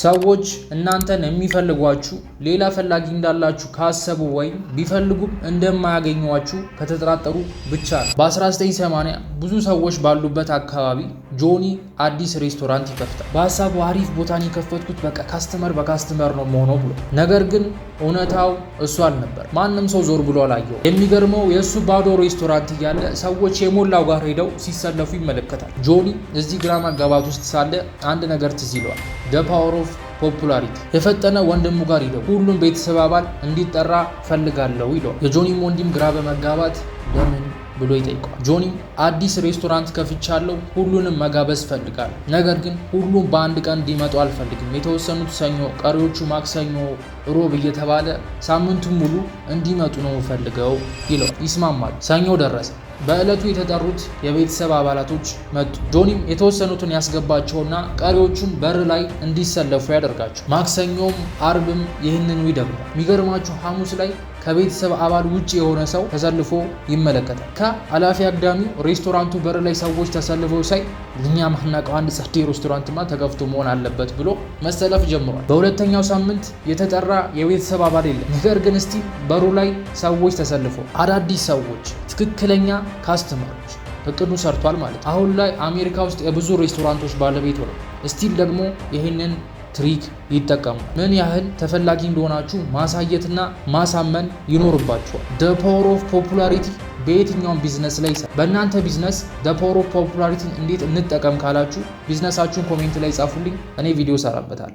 ሰዎች እናንተን የሚፈልጓችሁ ሌላ ፈላጊ እንዳላችሁ ካሰቡ ወይም ቢፈልጉም እንደማያገኟችሁ ከተጠራጠሩ ብቻ ነው። በ1980 ብዙ ሰዎች ባሉበት አካባቢ ጆኒ አዲስ ሬስቶራንት ይከፍታል። በሀሳቡ አሪፍ ቦታን የከፈትኩት፣ በቃ customer በ customer ነው መሆነው ብሎ፣ ነገር ግን እውነታው እሱ አልነበር። ማንም ሰው ዞር ብሎ አላየው። የሚገርመው የእሱ ባዶ ሬስቶራንት እያለ ሰዎች የሞላው ጋር ሄደው ሲሰለፉ ይመለከታል። ጆኒ እዚህ ግራ መጋባት ውስጥ ሳለ አንድ ነገር ትዝ ይለዋል። The power of popularity። የፈጠነ ወንድሙ ጋር ሂደው ሁሉም ቤተሰብ አባል እንዲጠራ ፈልጋለሁ ይለዋል። የጆኒም ወንድም ግራ በመጋባት ለምን ብሎ ይጠይቀዋል። ጆኒም አዲስ ሬስቶራንት ከፍቻለሁ፣ ሁሉንም መጋበዝ ፈልጋለሁ። ነገር ግን ሁሉም በአንድ ቀን እንዲመጡ አልፈልግም። የተወሰኑት ሰኞ፣ ቀሪዎቹ ማክሰኞ፣ ሮብ እየተባለ ሳምንቱን ሙሉ እንዲመጡ ነው ፈልገው ይለዋል። ይስማማል። ሰኞ ደረሰ። በዕለቱ የተጠሩት የቤተሰብ አባላቶች መጡ። ጆኒም የተወሰኑትን ያስገባቸውና ቀሪዎቹን በር ላይ እንዲሰለፉ ያደርጋቸው። ማክሰኞም አርብም ይህንኑ ይደግማል። የሚገርማችሁ ሐሙስ ላይ ከቤተሰብ አባል ውጭ የሆነ ሰው ተሰልፎ ይመለከታል። ከአላፊ አግዳሚው ሬስቶራንቱ በር ላይ ሰዎች ተሰልፈው ሳይ እኛ ማናውቀው አንድ ጸዴ ሬስቶራንትማ ተከፍቶ መሆን አለበት ብሎ መሰለፍ ጀምሯል። በሁለተኛው ሳምንት የተጠራ የቤተሰብ አባል የለም። ነገር ግን still በሩ ላይ ሰዎች ተሰልፈው፣ አዳዲስ ሰዎች፣ ትክክለኛ customer ኦች። እቅዱ ሰርቷል ማለት። አሁን ላይ አሜሪካ ውስጥ የብዙ ሬስቶራንቶች ባለቤት ሆነው still ደግሞ ይህንን trick ይጠቀሙ። ምን ያህል ተፈላጊ እንደሆናችሁ ማሳየትና ማሳመን ይኖርባችኋል። The power of popularity በየትኛውም ቢዝነስ ላይ ይሰራል። በእናንተ ቢዝነስ the power of popularity ን እንዴት እንጠቀም ካላችሁ ቢዝነሳችሁን comment ላይ ጻፉልኝ፣ እኔ ቪዲዮ ሰራበታለሁ።